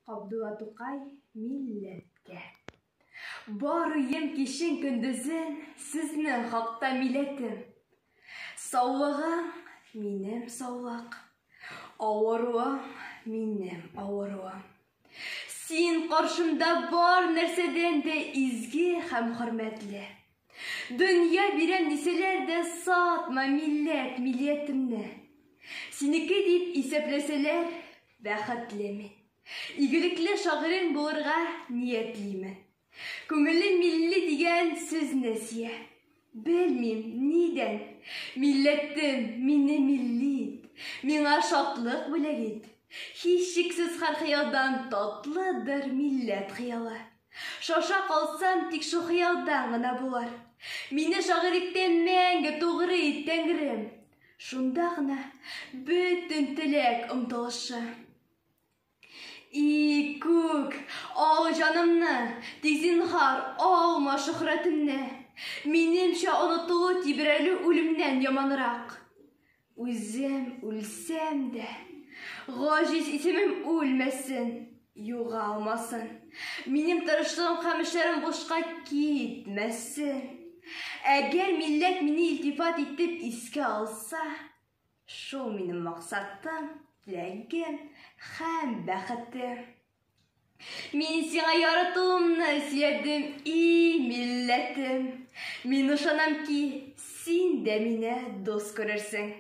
Габдулла Тукай милләткә. Бар уем кичен көндезен сезнең хакта, милләтем. Саулыгың минем саулык, авыруың минем авыруым. Син каршымда бар нәрсәдән дә изге һәм хөрмәтле. Дөнья бирәм дисәләр дә сатма милләт, милләтемне. Синеке дип исәпләсәләр, бәхетле мин. Игелекле шагыйрең булырга ниятлимен. Күңелем милли дигән сүзне сөя. Белмим, нидән? Милләтем, мине милли ит. Миңа шатлык бүләк ит. Һичшиксез һәр хыялдан татлыдыр милләт хыялы. Шаша калсам, тик шул хыялдан гына булыр. Мине шагыйрьлектә мәңге тугры ит, Тәңрем. Шунда гына бөтен теләк омтылышы. И күк, ал җанымны, тик зинһар, алма шөһрәтемне. Минемчә онытылу тибрәлү үлемнән яманрак. Үзем үлсәм дә, гаҗиз исемем үлмәсен, югалмасын. Минем тырышлыгым һәм эшләрем бушка китмәсен. Әгәр милләт мине илтифат итеп искә алса, Шул минем максатым, теләгем һәм бәхетем. Мин сиңа яратуымны сөйләдем, и милләтем. Мин ышанам ки, син дә мине дус күрерсең.